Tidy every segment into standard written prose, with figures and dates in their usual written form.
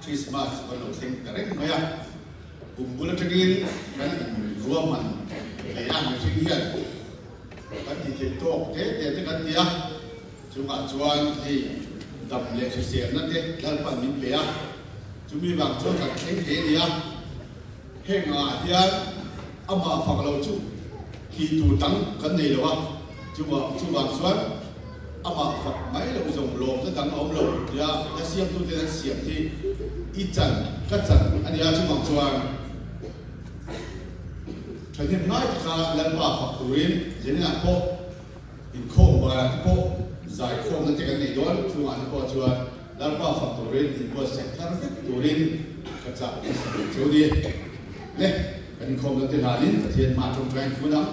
Krismas chu kan lo thleng ta reng mai a. Kum bul atangin kan inruahman ve a, mihring hian kan ti thei tawk te te te kan ti a. Chungah chuan hei dam leh hriselna te Lalpan min pe a, chumi vang chuan kan thleng thei a ni a. Heng ah hian amah fak lo chu hi tur dang kan nei lo a, chungah chuvang chuan amah fak mai loh zawng lawmna dang a awm lo tia hla siamtute an siam hi i chan ka chan a nia chuvang chuan thahnem ngai taka Lalpa fak turin Zeninah pawh inkhawm banah te pawh zaikhawmna te kan nei dawn chungah te pawh chuan Lalpa fak turin inbuatsaih thar vek turin ka chah hmasa ber chu ni. Le, kan inkhawmna te hlanin Pathian hma tawngtai an fun ang.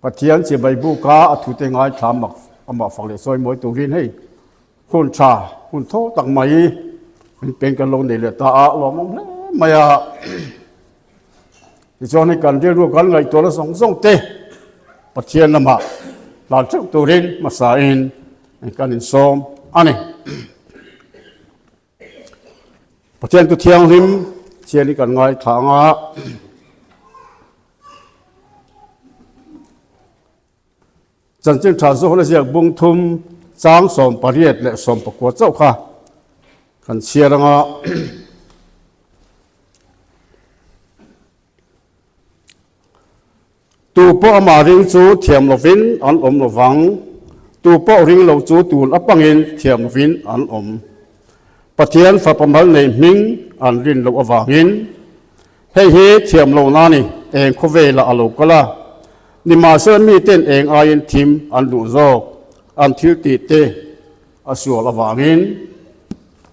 Pathian chibai buka a thute ngaithla mak amah fak leh sawi mawi turin hei hun tha hun tho tak mai min peng kan lo nei leh ta a lawmawm hle mai a. Tichuan hei kan rilru kan ngaihtuahna zawng zawng te Pathian lamah hlan theuh turin hmasa in kan insawm a ni. Pathian tu thianghlim chian hi kan ngaithla ang a. Chanchin tha zawhna ziak bung thum chang 18 leh 19 chauh kha kan chhiar ang a. Tu pawh amah ring chu thiam lovin an awm lovang, tu pawh ring lo chu tun apangin thiam lovin an awm. Pathian fapa mal nei hming an rin loh avangin hei hi thiam lohna a ni, eng khawvelah a lo kal a, nimahsela miten eng aiin thim an duh zawk, an thil tih te a sual avangin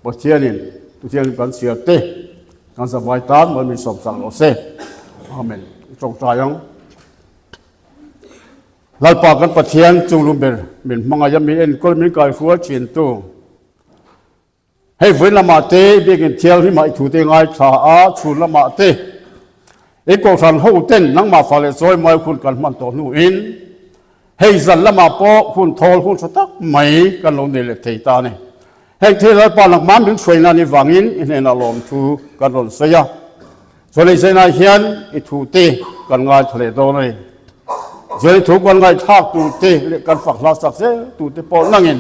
Pathianin Pathian kan chhiar te kan zavai tan mal min sawm chak lo se. Amen. I tawngtai ang. Lalpa kan Pathian chung ber min hmangaih a min enkawl min kaihrual thin tu. Hei vawiin lamah te biakin thianghlimah i thute ngaithla a, chhun lamah te i kohhran ho ten nangmah fa leh chawi mai hun kan hman tawh hnuin hei zan lamah pawh hun thawl hun tha tak mai kan lo nei leh thei ta a ni. Heng thil Lalpa nangmah min hruaina ni vangin i hnenah lawmthu kan rawn sawi a. Chuan hei zainah hian i thute kan ngaithla leh dawn a ni. Chuan i thu kan ngaihthlak turte leh kan fak hla sak zel turte pawh nangin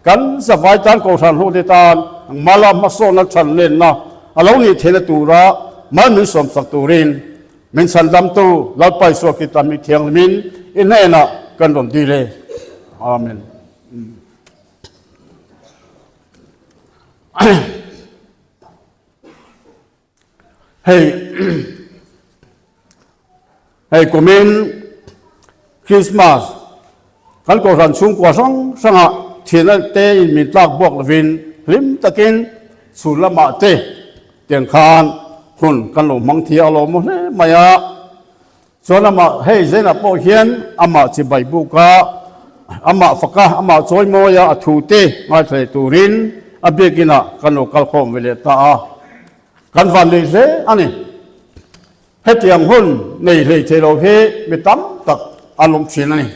kan zavai tan Kohhran hlawhte tan mala hmasawnna than lenna a lo nih theihna tura mal min sawmsak turin min chhandamtu Lalpa Isua Krista mi thianghlimin i hnenah kan rawn dil e. Amen. Hei hei kumin Christmas kan kohhran chhungkua hrang hranga thianna te in min tlak buak lovin hlim takin chhun lamah te tiang khan hun kan lo hmang thei a lawm hle mai a. Chuan amah hei Zainah pawh hian amah chibai buka amah faka amah chawi mawia a thu te ngaithla turin a biakinah kan lo kal khawm ve leh ta a, kan van nei hle a ni. Hetiang hun nei hlei thei lo hi mi tam tak an awm thin a ni.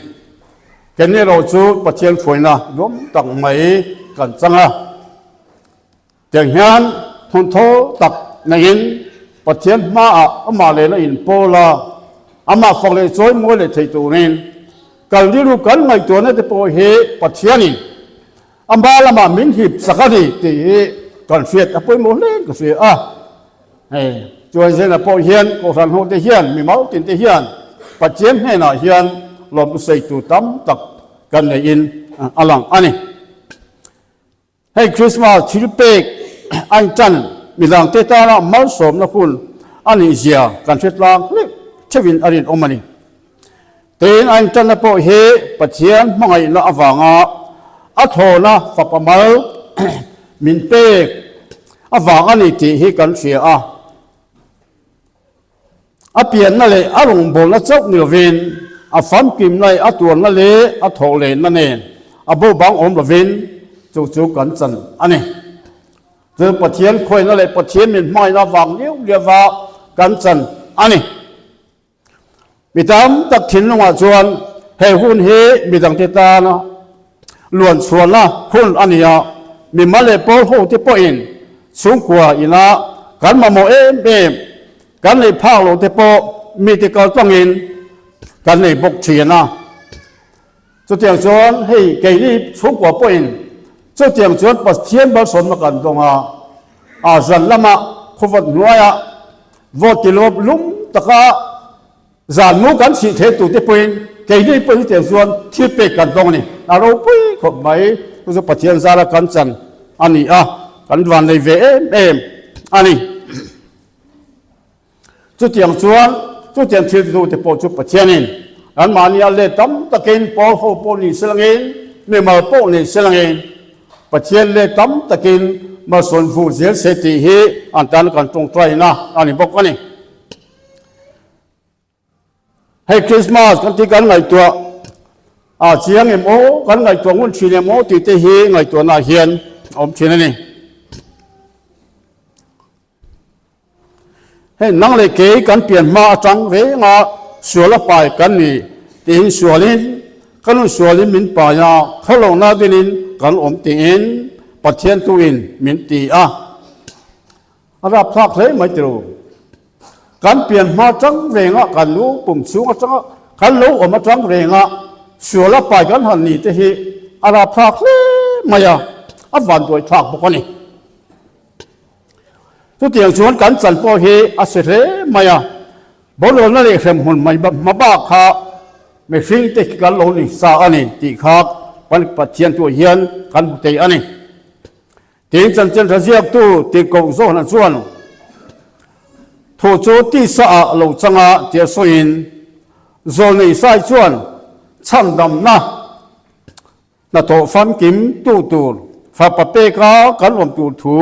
Keini erawh chu Pathian hruaina nuam tak mai kan chang a. Tiang hian hmun tho tak neiin Pathian hmaah amah lehna inpawl a, amah fak leh chawi mawi leh thei turin kal rilru kan ngaihtuahna te pawh hi Pathianin ama lamah min hip chak a ni tih hi kan hriat a pawimawh hle ka hria a. Hei chuan Zena pawh hian Kohhran ho te hian mimal tin te hian Pathian hnenah hian lawmtu sawitu tam tak kan neihin a lang a ni. Hei Christmas thil pek a intan midangte tana malsawmna hun a nih zia kan hre tlang hlek theuhin a rinawm a ni. Tin, a intanna pawh hi Pathian hmangaihna avanga a thlawna fapa mal min pek avang a ni tih hi kan hria a. A pianna leh a rawngbawlna chauh ni lovin, a famkimna leh a tuarna leh a thawh lehna nen a bo bang awm lovin chu chu kan chan a ni. Chu Pathian khawihna leh Pathian min hmangaihna vang liau liauva kan chan a ni. Mi tam tak thinlungah chuan he hun hi midangte tana luan chhuahna hun a ni a, mimal leh pawl hote pawhin chhungkua ina kan mamawh em em kan neih phak loh te pawh mite kal tlangin kan nei bawk thin a. Chutiang chuan hei keini chhungkua pawhin chutiang chuan Pathian malsawmna kan dawng a, a zan lamah khuavat hnuaiah vote tilawp lum taka Zan mu kan chhih thei tute pawhin keini pawhin chutiang chuan thil pek kan dawng a ni. A ropui khawp mai, chu chu Pathian zara kan chan a ni a, kan van nei ve em em a ni. Chutiang chuan chutiang thil titute pawh chu Pathianin anmahni a let tam takin pawl ho pawh ni selangin, mimal pawh ni selangin Pathian let tam takin malsawn vur zel se tih hi an tan kan tawngtaina a ni bawk a ni. Hei Christmas kan tih kan ngaihtuah a chiang em aw, kan ngaihtuah ngun thin em aw tih te hi ngaihtuahna ah hian a awm thin a ni. Hei nang leh kei kan pian hma atang renga sual a pai kan ni tiin sualin ka nun sualin min pai a, khawlohna dinin kan awm tiin Pathian tuin min ti a. A rapthlak hle mai tiro. Kan pian hma atang renga kan lu pum chhung atanga kan lo awm atang renga sual a pai kan han ni te hi a rapthlak hle mai a, a vanduai thlak bawk a ni. Chutiang chuan kan chan pawh hi a si hle mai a, borualna leh hremhmun mai hma bak kha mihring te khi kan lo ni sa a ni tih kha kan Pathian tuah hian kan hmu thei a ni. Tin chanchin tha ziaktu Tirhkoh Johana chuan thu chu tisa ah lo changa tia sawiin Zawlnei Sai chuan chhandamna Hnathawh famkim tu tur fapa peka kan awm tur thu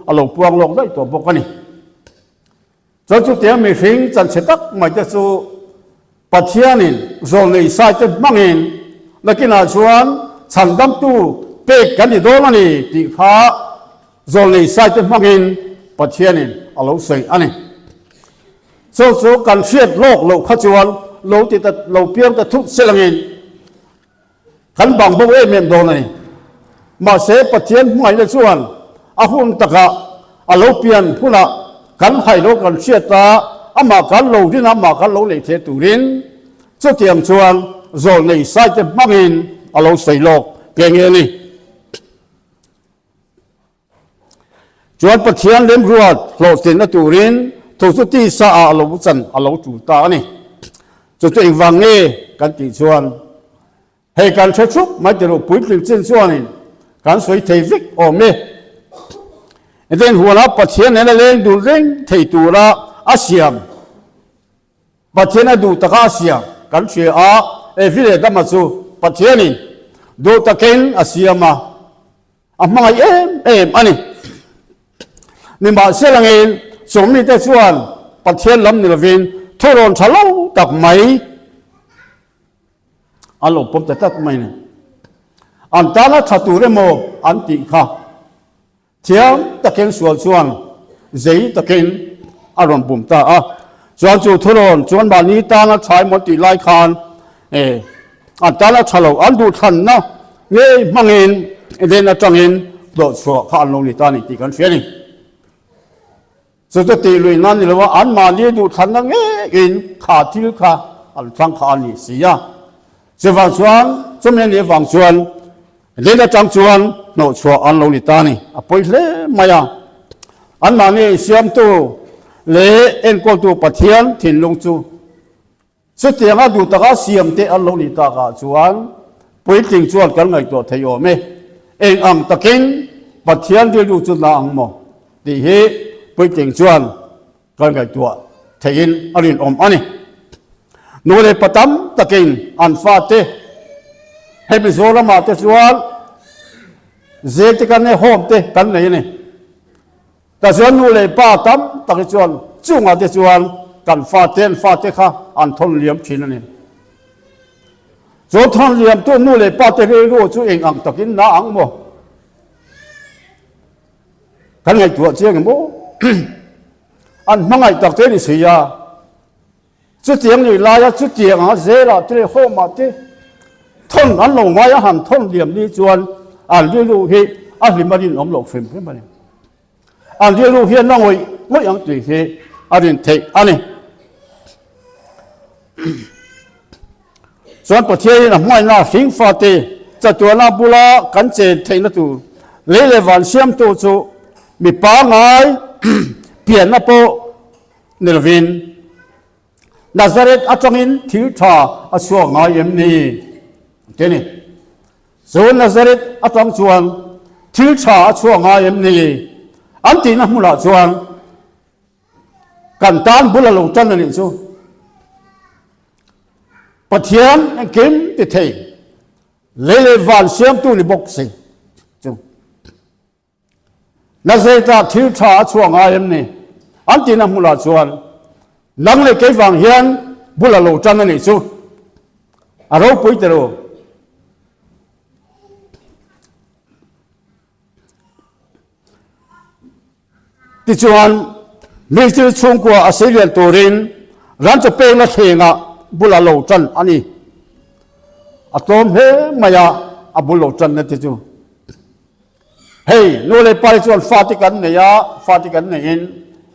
a lo puang lawk daih tawh bawk a ni. Chuan chutiang mihring chanchhe tak mai te chu Pathianin zawlnei sai te hmangin nakinah chuan chhandamtu pek kan ni dawn a ni tih kha zawlnei sai te hmangin Pathianin a lo sawi a ni. Chu chu kan hriat lawk loh kha chuan lo ti ta lo piang ta thut selangin Kan bang bo em em dawn a ni. Mahse, Pathian hmangaihna chuan a hun takah a lo pian hunah kan hailo kan hriat a, amah kan lo rin a, amah kan lo neih thei turin chutiang chuan zawlnei saite hmangin a lo sawi lawk nghe nghe a ni. Chuan Pathian remruat hlawhtlinna turin tho chu tisa ah a lo chan a lo tul ta a ni. Chu chu engvang nge kan tih chuan hei kan hre thup mai ti lo puitling chin chuanin kan sawi thei vek awm e. Eden huanah Pathian nena leng dun reng thei tura a siam Pathian a duh taka a siam kan hria a, Evi leh Adama chu Pathianin duh takin a siam a, a hmangaih em em a ni. Nimahsela ngei chung mite chuan Pathian lam ni lovin thurawn tha lo tak mai an lo pawm ta tlat mai a ni. An tana tha tur emaw an tih kha Thiam takin sual chuan zei takin a rawn bum ta a. Chuan chu thurawn chuan mahni tana tha emaw tih lai khan an tana tha lo an duhthlanna ngei hmangin Eden atangin hlawhchhuah kha an lo ni ta a ni tih kan hria a ni. Chu chu tih lui nan ni lo a, anmahni duhthlanna ngeiin kha thil kha an thlang kha a ni si a. Chuvang chuan, chumi a nih avang chuan Lei atang chuan hnawhchhuah an lo ni ta a ni. A pawi hle mai a. Anmahni siamtu leh enkawltu Pathian thinlung chu Chutianga duh taka siamte an lo nih takah chuan puitling chuan kan ngaihtuah thei awm e. Eng ang takin Pathian rilru chu na ang maw tih hi puitling chuan kan ngaihtuah theihin a rinawm a ni. Nu leh pa tam takin an fate hei Mizoramah te chuan zel te kan nei, home te kan nei a ni. Ka chuan nu leh pa tam tak hi chuan chungah te chuan kan fate an fate kha an thawn liam thin a ni. Chu thawn liam tu nu leh pa te rilru chu eng ang takin na ang maw? Kan ngaihtuah chiang em aw? An hmangaih tak te ni si a. Chutiang nih laia chutiang anga zelah te leh home-ah te thawn an lo ngai a, han thawn liam ni chuan an rilru hi a hlim a rinawm loh hrim hrim a ni. An rilru hian a ngawih ngawih ang tih hi a rin theih a ni. Chuan Pathianin a hmangaihna hringfate chatuana bula kan chen theihna tur lei leh van siamtu chu mi pangngai pianna pawh Ni lovin, Nazareth atangin thil tha a chhuak ngai em ni? An ti a ni. Chu Nazareth atang chuan thil tha a chhuak ngai em ni? An tihna hmunah chuan kan tan bul a lo tan a nih chu. Pathian engkim ti thei, lei leh van siamtu ni bawk si chu. Nazareth-ah thil tha a chhuah ngai em ni? An tihna hmunah chuan nang leh kei vang hian bul a lo tan a nih chu. A ropui teh lo. Tichuan, Mistiri chhungkua a seilian turin ran chaw pekna thlengah bul a lo tan a ni. A tlawm hle mai a, a bul lo tanna te chu. Hei, nu leh pa hi chuan fate kan nei a, fate kan neihin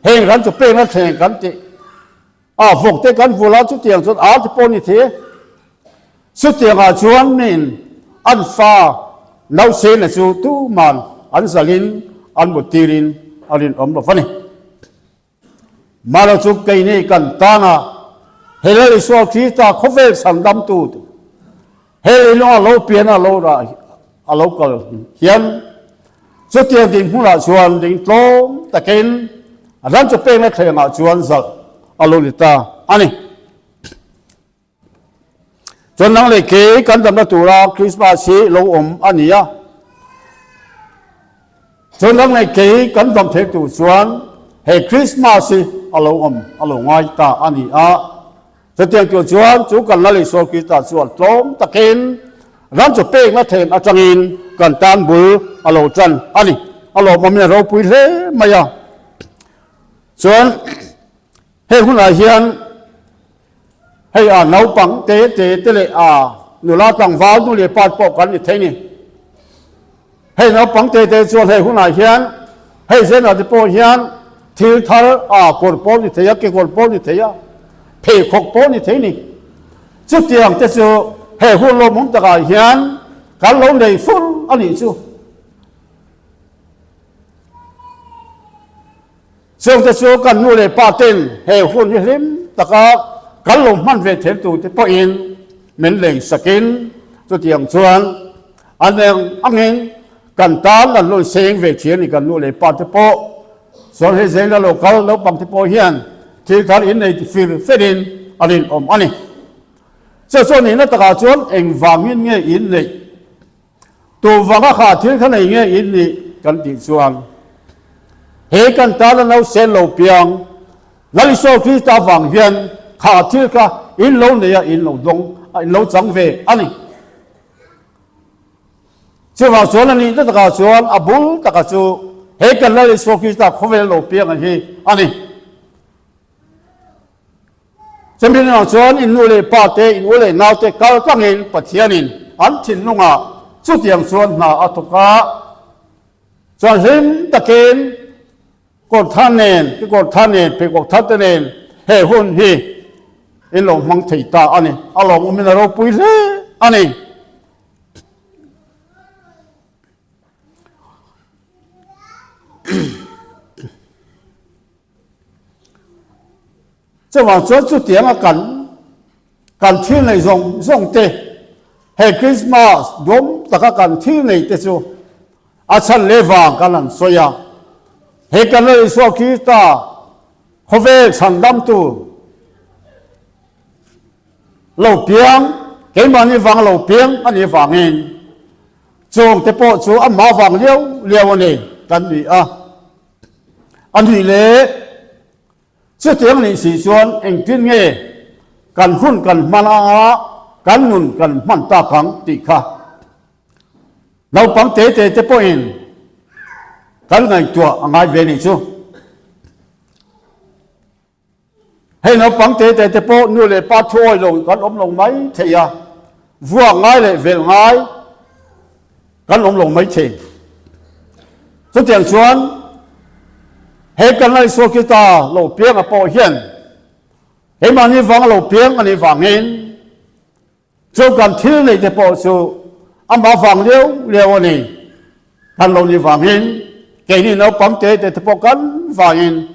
heng ran chaw pekna thleng kan tih A vawk te kan vul a, chutiang chuan ar te pawh ni thei e. Chutiangah chuan miin an fa nausena chu tuman an zalin an mut tirin a rinawm lo va ni. Mahlo chu keini kan tana he Lal Isua Krista khawvel chhandamtu He leilunga lo pian a lo rah a lo kal hian chutiang ding hmunah chuan ding tlawm takin a ran chu pekna thlengah chuan zalh a lo ni ta a ni. Chuan nang leh kei kan damna tura Krismas hi lo awm a ni a. Chuan nang leh kei kan dam theih tur chuan he Krismas hi a lo awm a lo ngai ta a ni a. Chutiang tur chuan chu kan Lal Isua Krista chuan tlawm takin ram chu pekna then atangin kan tan bul a lo tan a ni. A lawmawmin a ropui hle mai a. Chuan heng hunah hian hei a naupang te te te leh a nula tlangval nu leh pa pawh kan ni thei ni. Hei naupang te te chuan hei hunah hian hei zenah te pawh hian thil thar a kawr pawh ni thei a, kekawr pawh ni thei a, pheikhawk pawh ni thei ni. Chutiang te chu he hun lawmawm takah hian kan lo nei fur a nih chu. Chungte chu kan nu leh pa ten he hun hi hlim taka kan lo hman ve thei tur te pawhin min leng sakin chutiang chuan an eng angin kan tan an lo seng ve thin a ni kan nu leh pa te pawh chuan hei zela lo kal naupang te pawh hian thil thar innei ti fir ferin a rinawm a ni. Chu chuan nihna takah chuan engvangin nge inneih Tu vanga kha thil kha nei nge in nih kan tih chuan he kan tana nausen lo piang Lal Isua Krista vang hian kha thil kha in lo nei a, in lo dawng a, in lo chang ve a ni. Chuvang chuan a nihna takah chuan a bul taka chu he kan Lal Isua Krista khawvel lo piang hi a ni. Chumi hnungah chuan in nu leh pa te, in u leh nau te kal tlangin Pathianin an thinlungah chutiang chuan hna a thawk a. Chuan hlim takin kawr thar nen, kekawr thar nen, pheikhawk thar te nen he hun hi in lo hmang thei ta a ni. A lawmawmin a ropui hle a ni. Chuvang chuan chutianga kan kan thil nei zawng zawng te, he Krismas duam taka kan thil nei te chu a chhan leh vang kan han sawi a. He kan Lal Isua Krista khawvel chhandamtu lo piang, keimahni vang lo piang a nih vangin chung te pawh chu amah vang liau liau a ni kan ni a. A nih leh chutiang nih si chuan engtin nge kan hun kan hman anga kan nun kan hman tak ang tih kha naupang te te te pawhin kan ngaihtuah a ngai ve nih chu. Hei naupang te te te pawh nu leh pa thu awi lo kan awm lo mai thei a, vuak ngai leh velh ngai kan awm lo mai thei. Chutiang chuan he kan Lal Krista lo pianga pawh hian keimahni vanga lo piang a nih vangin Chu kan thil neih te pawh chu amah vang liau liau a ni. Kan lo nih vangin keini naupang te te te pawh kan vangin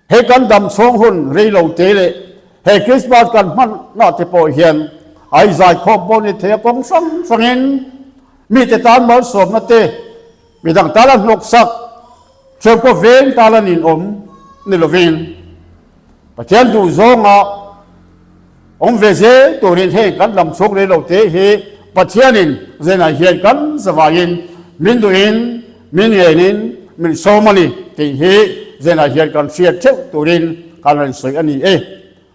he kan dam chhawng hun rei lo te leh he Krismas kan hmanna te pawh hian ai zaikhawm pawh ni thei a kawng hrang hrangin mite tan malsawmna te midang tana hnawksak Chhungkaw veng tan an inawm ni lovin Pathian duh zawnga awm ve zel turin heng kan lam chhung rei lo te hi Pathianin zenah hian kan zavaiin min duhin min ngenin min sawm a ni tih hi zenah hian kan hriat theuh turin kan rawn sawi a ni e.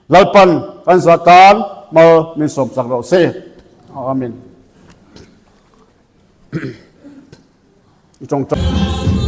Lalpan kan za tan mal min sawm chak rawh se. Amen. I tawngtai.